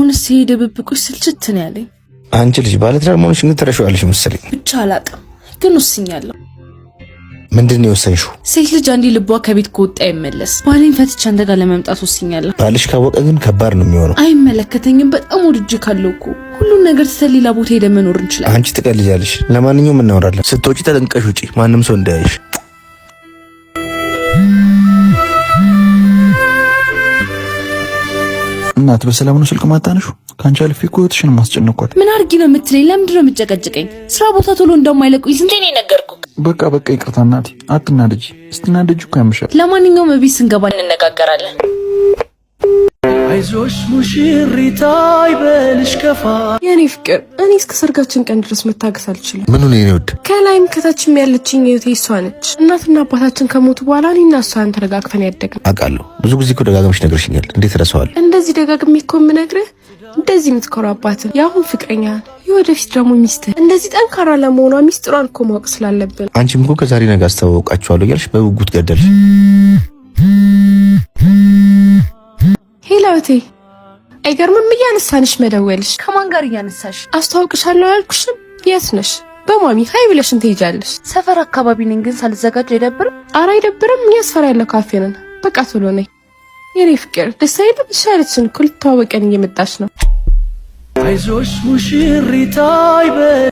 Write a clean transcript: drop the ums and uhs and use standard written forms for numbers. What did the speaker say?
አሁንስ ይሄ ድብብቆሽ ስልችት ነው ያለኝ። አንቺ ልጅ ባለትዳር መሆንሽን ግን ትረሺዋለሽ መሰለኝ። ብቻ አላቅም፣ ግን ወስኛለሁ። ምንድን ነው የወሰንሽው? ሴት ልጅ አንዴ ልቧ ከቤት ከወጣ አይመለስ። ባሌን ፈትቼ አንተ ጋር ለመምጣት ወስኛለሁ። ባልሽ ካወቀ ግን ከባድ ነው የሚሆነው። አይመለከተኝም። በጣም ወድጄ ካለው እኮ ሁሉን ነገር ትተን ሌላ ቦታ ሄደን መኖር እንችላለን። አንቺ ትቀልጃለሽ። ለማንኛውም እናወራለን። ስትወጪ ተጠንቀሽ ውጪ፣ ማንም ሰው እንዳያይሽ። እናት በሰላም ነው ስልክ ማታነሹ? ከአንቺ አልፌ እኮ እህትሽን ማስጨነኳት። ምን አድርጊ ነው የምትለኝ? ለምንድን ነው የምጨቀጭቀኝ? ስራ ቦታ ቶሎ እንደማይለቁኝ ስንቴ ነው የነገርኩህ። በቃ በቃ ይቅርታ እናቴ፣ አትናደጂ። ስትናደጂ እኮ ያምሻል። ለማንኛውም እቤት ስንገባ እንነጋገራለን። አይዞሽ ሙሽሪት አይበልሽ ከፋ። የኔ ፍቅር፣ እኔ እስከ ሰርጋችን ቀን ድረስ መታገስ አልችልም። ምን ነው የኔ ውድ? ከላይም ከታችም ያለችኝ እህቴ እሷ ነች። እናትና አባታችን ከሞቱ በኋላ እኔና እሷን ተደጋግፈን ያደግነው። አውቃለሁ። ብዙ ጊዜ እኮ ደጋግመሽ ነግረሽኛል። እንዴት ረሳዋለሁ? እንደዚህ ደጋግሜ እኮ የምነግርህ እንደዚህ የምትኮራባትን የአሁን ፍቅረኛ የወደፊት ደግሞ ሚስትህ እንደዚህ ጠንካራ ለመሆኗ ሚስጥሯን እኮ ማወቅ ስላለብን። አንቺም እኮ ከዛሬ ነገ አስተዋውቃችኋለሁ እያልሽ በጉጉት ገደልሽ። Hello እህቴ፣ አይገርምም እያነሳንሽ መደወልሽ። ከማን ጋር እያነሳሽ? አስተዋውቅሻለሁ ያልኩሽም የት ነሽ? በማሚ hi ብለሽን ትሄጃለሽ። ሰፈር አካባቢ ነኝ፣ ግን ሳልዘጋጅ አይደብርም? ኧረ አይደብርም። እኛ ሰፈር ያለው ካፌ ነን። በቃ ቶሎ ነይ የኔ ፍቅር። ደስ አይልም? እሺ አለችን እኮ ልትተዋወቀን እየመጣች ነው። አይዞሽ ሙሽሪት አይበል